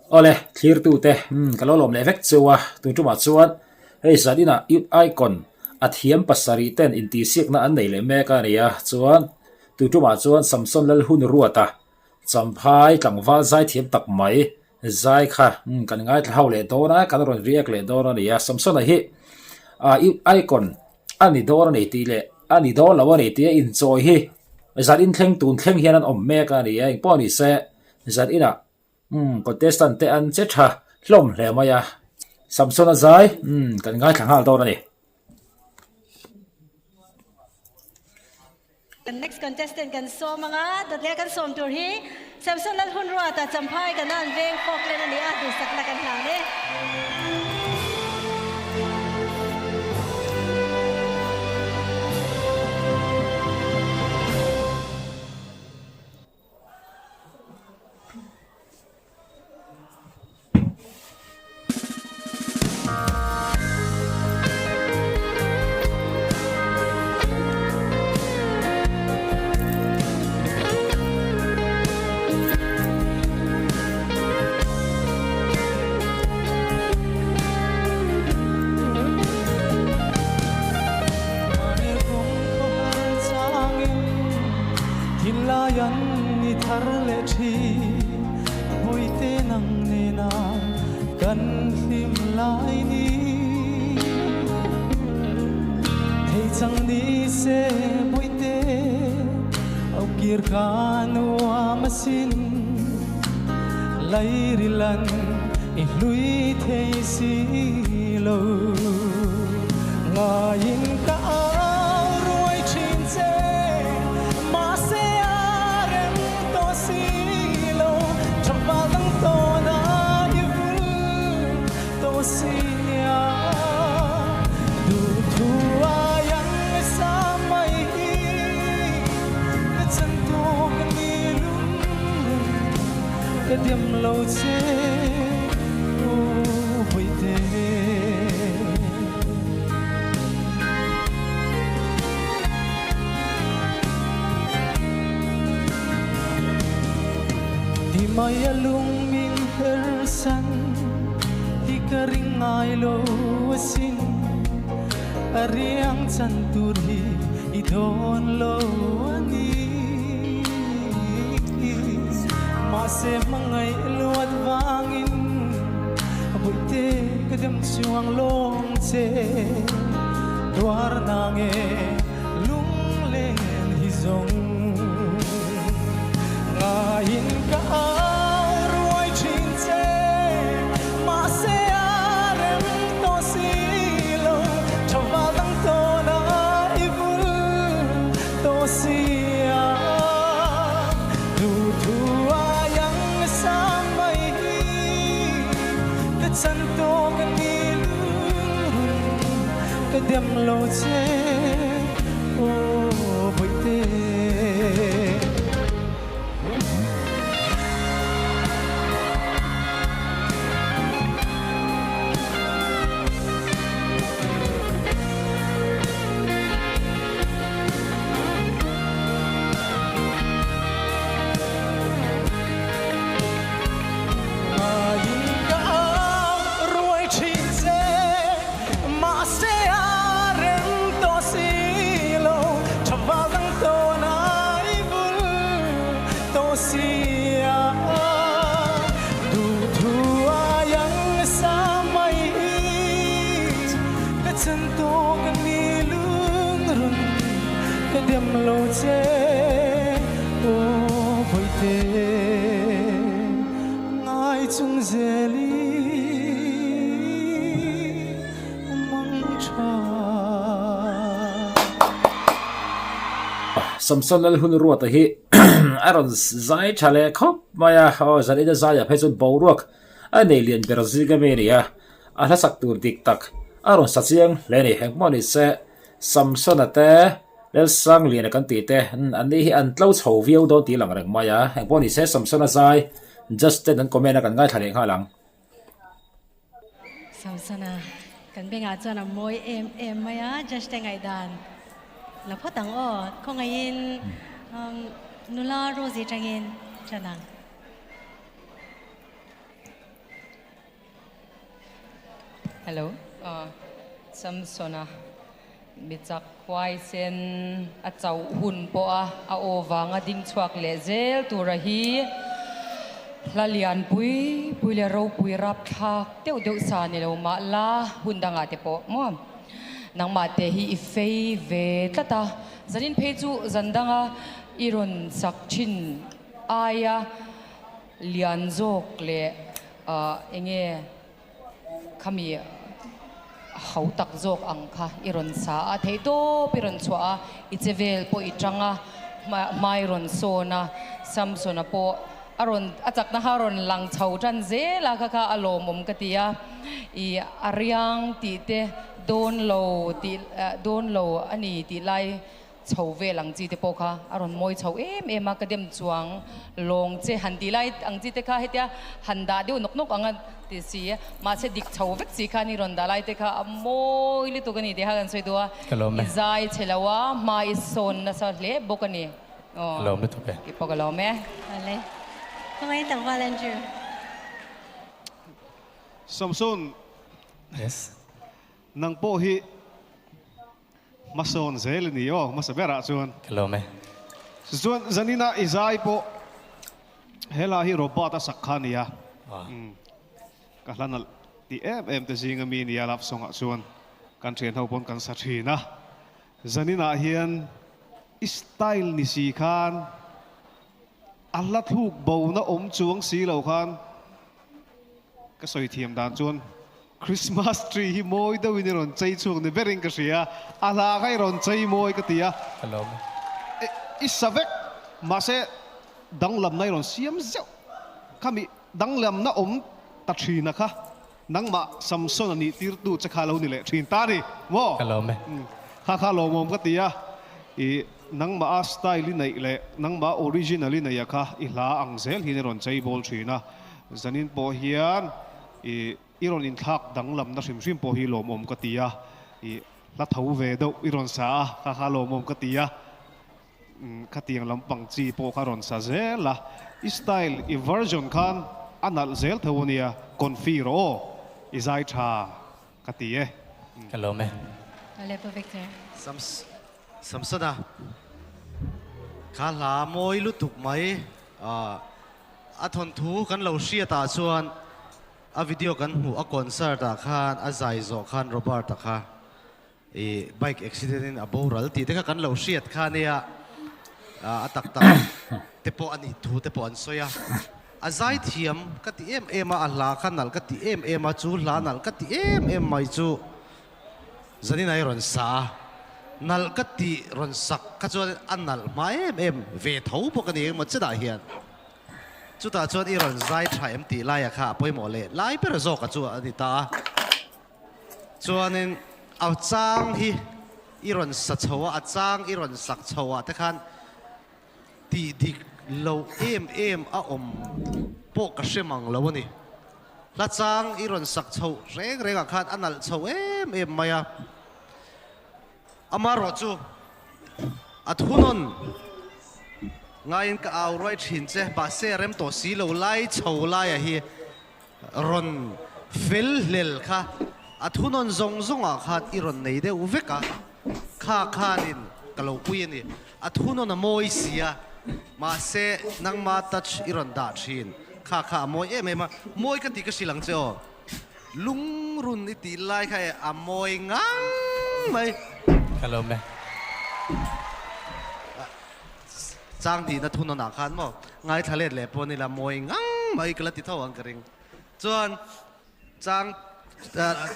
Awle, thlirtute, umm ka lo lawm leh vek cheu a, tun tumah chuan hei zan inah Youth Icon a thiam pasarih ten intihsiakna an nei leh mek a ni a, chuan tun tumah chuan Samson Lalhunruata Champhai tlangval zaithiam tak mai zai kha umm kan ngaithla ho leh dawn a, kan rawn react leh dawn a ni a, Samsona hi ah Youth Icon a ni dawn a ni tih leh a ni dawn lo a ni tih a inchawi hi zan inthleng tun thleng hian an awm mek a ni a, engpawh ni se zan inah umm contestant te an che tha hlawm hle mai a, Samsona zai umm kan ngaithla nghal dawn a ni. Kan next contestant kan sawm anga, dawtleh kan sawm tur hi Samson Lalhunruata Champhai Kanan veng Falkland a ni a, duhsakna kan hlan e. Samson Lalhunruata hi a rawn zai tha leh khawp mai a, aw Zalina zaia phei chuan boruak a nei lian ber zing ami a ni a, a hla sak tur dik tak a rawn sa chiang hle a ni. Engpawh ni se Samsona te Lalsangliana kan tih te an ni hi an tlo chho viau dawn tih a lang reng mai a, engpawh ni se Samsona zai judge ten an comment a kan ngaithla leh nghal ang. Samsona kan bengah chuan a mawi em em mai a, judge te ngaihdan la phawt ang aw, khawngaihin nula Rosie tangin ṭan ang. Hello, Samsona mi chak huaisen a chauh hun pawha a aw vanga ding chhuak leh zel tura hi hla lian pui pui leh ropui rapthlak deuh deuh sa ni lo mah la hun dangah te pawh maw nangmah te hi i fei ve tlat a, zanin phei chu zan danga i rawn sak thin aia lian zawk leh enge Khami ho tak zawk ang kha i rawn sa a, theihtawp i rawn chhuah a, i che vel pawh i tang a, hma i rawn sawn a, Samsona pawh a rawn a chakna kha a rawn lang chho tan zel a, kha kha a lawmawm ka ti a, i a riang tih te dawn lo tih dawn lo a ni tih lai Chho vel ang chi te pawh kha a rawn mawi chho em em a, ka dem chuang lawng che han tih lai ang chi te kha hetia han dah deuh nawk nawk ang a ti si, mahse dik chho vek chi khan i rawn dah lai te kha a mawi lutuk a ni tih kha kan sawi duh a, i zai chhe lo a, hma i sawn nasa hle bawk a ni. Ka lawm lutuk e. Kei pawh ka lawm e. Awle. Khawngaih tak val Andrew. Samson. Yes. Nang pawh hi Hmasawn zel a ni aw, hmasa berah chuan. Ka lawm e. Chuan Zanina i zai pawh helai hi Robert a sak kha a nia. Ka hla nalh tih em em te zinga mi nia love song ah chuan kan thian ho pawn kan sa thin a. Zaninah hian i style ni si khan a hla thluk bona awm chuang si lo khan ka sawi thiam dan chuan Christmas tree hi mawi deuhin i rawn chei chhuak ni berin ka hria, a hla kha i rawn chei mawi ka ti a. Ka lawm e. I sa vek, mahse danglamna i rawn siam zeuh. Khami danglamna awm ta thina kha nangmah Samson a nih tirtu che kha lo ni leh thin ta ni maw? Ka lawm e. Kha kha lawmawm ka ti a, i nangmah a style i neih leh nangmah original i neih a kha i hla ang zel hian i rawn chei bawl thin a, zanin pawh hian i I rawn inthlak danglamna hrim hrim pawh hi lawmawm ka ti a, i hla tho ve deuh i rawn sa a, kha kha lawmawm ka ti a, khatiang lampang chi pawh kha rawn sa zel a, i style, i version khan a nalh zel tho a nia, confi rawh aw, i zai tha ka ti e. Ka lawm e. Aleppo Victor. Samsona, kha hla mawi lutuk mai, a thawnthu kan lo hriatah chuan A video kan hmuh a concert ah khan a zai zawh khan Robert a kha i bike accident in a boral tih te kha kan lo hriat kha nia a tak tak te pawh a nih thu te pawh an sawi a, a zai thiam ka ti em em a, a hla kha nalh ka ti em em a, chu hla nalh ka ti em em mai chu Zanin ai rawn sa a, nalh ka tih rawn sak kha chuan a nalh hma em em ve tho bawk a ni engemaw chenah hian. Chutah chuan i rawn zai tha em tih laia kha a pawimawh leh lai ber zawk a chu a ni ta a. Chuanin a chang hi i rawn sa chho a, a chang i rawn sak chho ah te khan tih dik loh em em a awm pawh ka hre mang lo a ni. Hla chang i rawn sak chho reng reng ah khan a nalh chho em em mai a. Amaherawhchu, a thunawn ngaiin ka au ruai thin che, mahse a rem tawh si lo lai chho laia hi rawn fel hlel kha a thunawn zawng zawngah khan i rawn nei deuh vek a, kha khanin ka lo pui a ni. A thunawn a mawi si a, mahse nangma touch i rawn dah thin, kha kha a mawi em em a, mawi ka tih ka hrilh ang che aw. Lungrun i tih lai kha e a mawi ngang mai. Ka lawm e. Chang tihna thunawn ah khan maw ngaithla let leh pawh nila mawi ngang mai ka la ti tho ang ka ring. Chuan chang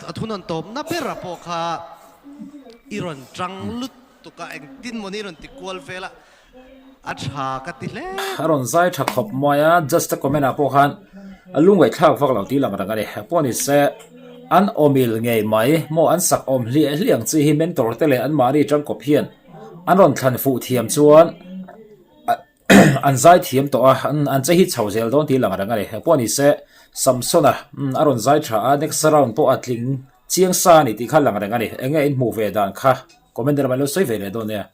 a thunawn tawpna bera pawh kha i rawn tang lutuk a engtin mawni i rawn ti kual vel a. A tha ka ti hle. A rawn zai tha khawp mai a, just a comment ah pawh khan a lungngaihthlak vak lo tih lang reng a ni. Pawh ni se an awmil ngei mai maw an sak awm hliah hliah ang chi hi mentor te leh anmahni tangkawp hian an rawn thlan fuh thiam chuan an zai thiam tawh a, an che hit chho zel dawn tih lang reng a ni. Pawh ni se Samsona a rawn zai tha a, next round pawh a tling chiang sa a ni tih kha lang reng a ni. Enge in hmuh ve dan kha comment lamah in lo sawi ve leh dawn nia.